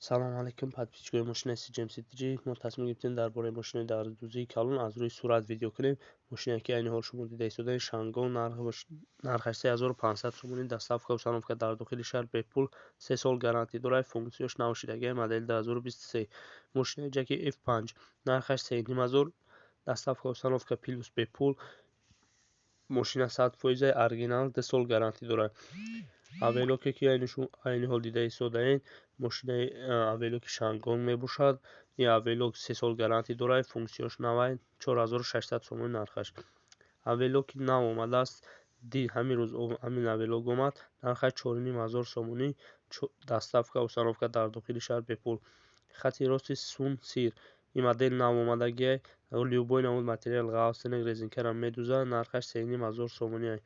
Салом алейкум, подписчикои мошинаи CGM CTG. Мо тасмим гирифтем дар бораи мошинаи дардӯзии калон аз рӯи сурат видео кунем. Мошине, ки айни ҳол шумо дида истодаед, Шангон, нархаш 3500 сомонӣ, доставка, установка дар дохили шаҳр бепул, 3 сол гарантӣ дорад, функсияш навшидагиа, модели 2023. Мошинаи Ҷаки F5, нархаш 3500, доставка, установка плюс бепул, мошина 100 фоиза оригинал, 2 сол гарантӣ дорад. Авелоке, ки айни ҳол дида истодаед, мошинаи Авелоки Шангон мебошад. Ин Авелок 3 сол гарантӣ дорад, функсияш навай, 4600 сомонӣ нархаш. Авелоки нав омадааст, ҳамин рӯз ҳамин Авелок омад, нархаш 4500 сомонӣ, доставка, установка дар дохили шаҳр бепул. Хати рости Сун Сир, ин модел нав омадагиай, любой намуд материал, ғафсинак, резинкаро медӯзад, нархаш 3500 сомонӣ.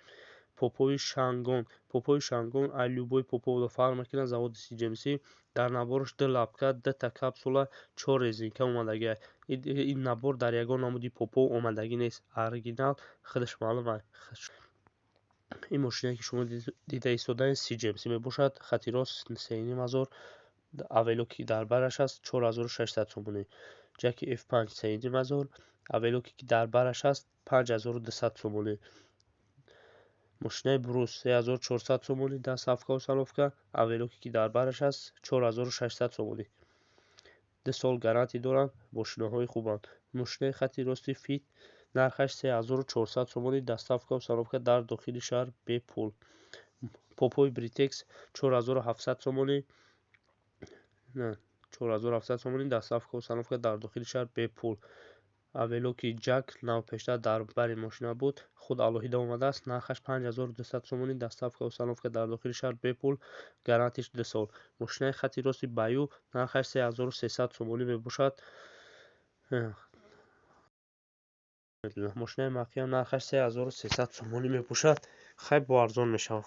Попови Шангон. Попови Шангон ай любой поповро фарқ мекунад, заводи CGMC. Дар набораш ду лапка, дута капсула, чор резинка омадагиай. Ин набор дар ягон намуди попов омадагӣ нест, оригинал худаш маълум. Ин мошине, ки шумо дида истодаед, CGMC мебошад, хати рост 3500. Авелоки дар бараш аст, 4600 сомонӣ. Ҷаки F5 3500, Авелоке, ки дар бараш аст, 5200 сомонӣ. Мошинаи Брус 3400 сомонӣ, доставка, установка. Авелоке, ки дар бараш аст, 4600 сомонӣ, 2 сол гарантӣ доранд, мошинаҳои хубанд. Мошинаи хати рости Фит, нархаш 3400 сомонӣ, доставка, установка дар дохили шаҳр бепул. Попови Бритекс 4700 сомонӣ, 4700 сомонӣ, доставка, установка дар дохили шаҳр бепул. Авелоки Ҷак нав пештар дар бари мошина буд, худ алоҳида омадааст, нархаш 5200 сомонӣ, доставка, установка дар дохили шаҳр бепул, гарантиш 2 сол. Мошинаи хати рости Баю, нархаш 3300 сомонӣ мебошад. Мошинаи Мақиам нархаш 3300 сомонӣ мебошад. Хай, бо арзон мешавад.